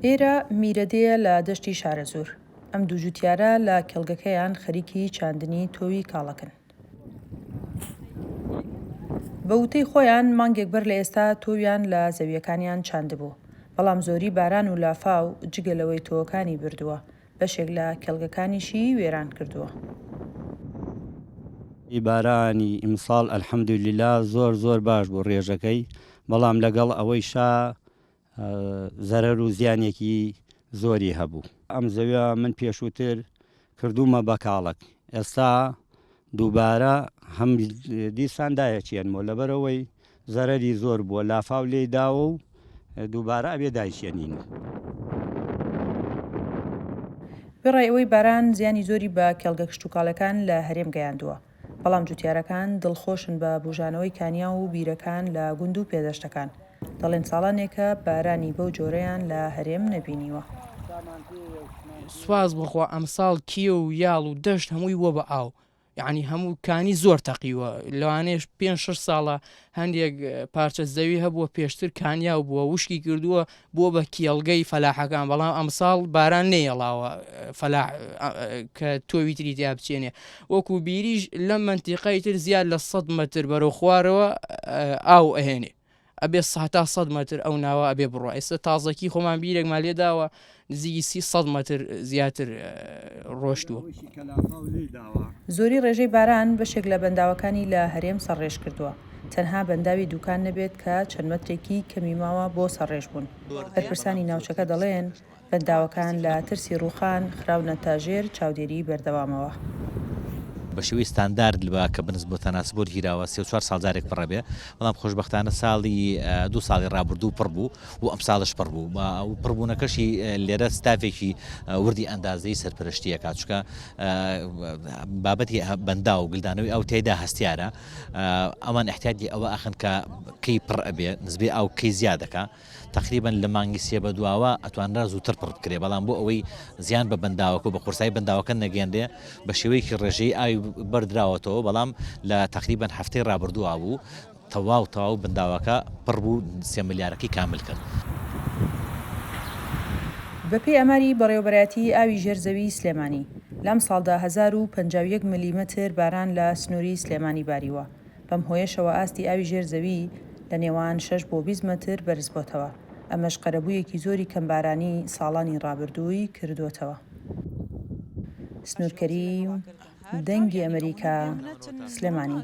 ئێرە میرەدێیە لە دەشتی شارەزوور، ئەم دوو جووتیارە لە کێڵگەکەیان خەریکی چاندنی تۆوی کاڵەکن. بە وتەی خۆیان مانگێک بەر لە ئێستا تۆویان لە زەوییەکانیان چاندبوو، بەڵام زۆری باران و لافاو جگە لەوەی تۆوەکانی بردووە، بەشێک لە کێڵگەکانیشی وێران کردووە. بارانی ئیمساڵ الحمدللە زۆر زۆر باش بوو ڕێژەکەی، بەڵام لەگەڵ ئەوەیشا زەرەر و زیانێکی زۆری هەبوو. ئەم زەویە من پێشووتر کردوومە بە کاڵەک، ئێستا دووبارە هەم دیسان دایەچێنمەوە، لەبەرئەوەی زەرەری زۆر بووە، لافاو لێی داوە و دووبارە ئەبێ دایچێنین. وێڕای ئەوەی باران زیانی زۆری بە کێڵگە کشتوکاڵیەکان لە هەرێم گەیاندووە، بەڵام جوتیارەکان دڵخۆشن بە بوژانەوەی کانیاو و بیرەکان لە گوند و پێدەشتەکان، دەڵێن ساڵانێکە بارانی بەو جۆرەیان لە هەرێم نەبینیوە. سوپاس بۆ خوا ئەمساڵ کێو و یاڵ و دەشت هەمووی بووە بە ئاو یەعنی هەموو کانی زۆر تەقیوە لەوانەیەش پێنج شەش ساڵە هەندێک پارچە زەوی هەبووە پێشتر کانیاو بووە وشکی کردووە بووە بە کێڵگەی فەلاحەکان بەڵام ئەمساڵ باران نەیەڵاوە فەلاح کە تۆوی تری تیا بچێنێ وەکو بیریش لەم مەنتیقەی تر زیاد لە 100 مەتر بەرەو خوارەوە ئاو ئەهێنێ ئەبێ هەتا سەد مەتر ئەو ناوە ئەبێ بڕوا ئێستا تازەکی خۆمان بیرێکمان لێداوە نزیکی سی سەد مەتر زیاتر ڕۆشتووە. زۆری ڕێژەی باران بەشێک لە بەنداوەکانی لە هەرێم سەرڕێژ کردووە، تەنها بەنداوی دوکان نەبێت کە چەند مەترێکی کەمی ماوە بۆ سەرڕێژ بوون، بەرپرسانی ناوچەکە دەڵێن، بەنداوەکان لە ترسی ڕووخان خراونەتە ژێر چاودێریی بەردەوامەوە. بە شێوەی ستاندارد لە کە بنس بۆ تەناسب وەرگیراوە سێ و چوار ساڵ جارێک پڕ ئەبێ بەڵام خۆشبەختانە ساڵی دوو ساڵی ڕابردوو پڕ بوو و ئەمساڵش پڕ بوو و پڕبوونەکەشی لێرە ستافێکی وردی ئەندازەی سەرپەرشتی ئەکات چونکە بابەتی بەنداو و گلدانەوەی ئاو تیایدا هەستیارە ئەوان ئیحتیاتی ئەوە ئەخەن کە کەی پڕ ئەبێ نسبەی ئاو کەی زیاد ئەکا تەقریبەن لە مانگی سێ بەدواوە ئەتوانرا زووتر پڕ بکرێ، بەڵام بۆ ئەوەی زیان بە بەنداوەکە و بە قورسایی بەنداوەکە نەگەیەنرێ بە شێوەیەکی ڕێژەیی ئاوی بەردراوەتەوە، بەڵام لە تەقریبەن هەفتەی ڕابردووا بوو تەواو تەواو بەنداوەکە پڕ بوو سێ ملیارەکەی کامل کرد. بەپێی ئاماری بەڕێوەبەرایەتیی ئاوی ژێر زەویی سلێمانی، لەمساڵدا 1051 ملیمەتر باران لە سنووری سلێمانی باریوە، بەم هۆیەشەوە ئاستی ئاوی ژێر زەوی لە نێوان شەش بۆ 20 مەتر بەرزبۆتەوە، ئەمەش قەرەبوویەکی زۆری کەمبارانی ساڵانی ڕابردووی کردووەتەوە. سنوور کەریم، دەنگی ئەمەریکا، سلێمانی.